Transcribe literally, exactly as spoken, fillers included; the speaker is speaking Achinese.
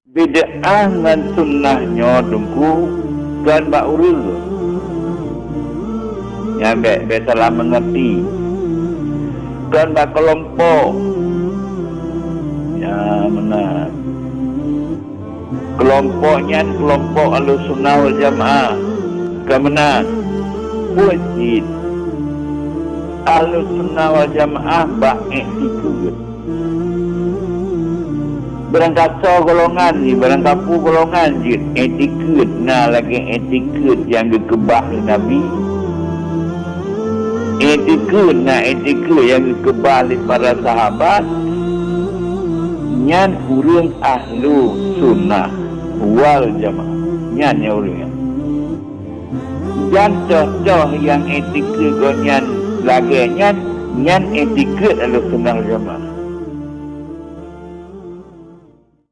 Bid'ah ngon sunnah nyoe teungku kon bak ureuëng. Nyan bék, bék salah meungerti. Kon bak keulompok. Nyan meunan. Keulompok nyan keulompok Ahlussunnah wal Jamaah. Keu meunan, buet cit Ahlussunnah wal Jamaah bak iktikeuet. Beurangkasoe golongan jih, beurangkapeue golongan jih, iktikeuet na lagée iktikeuet nyang geukeubah lé Nabi. Iktikeuet na iktikeuet nyang geukeubah lé para sahabat, nyan ureuëng Ahlussunnah wal Jamaah. Nyan nyang ureuëng nyan. Dan toh-toh nyang iktikeuet gobnyan lagée nyan, nyan iktikeuet Ahlussunnah wal Jamaah.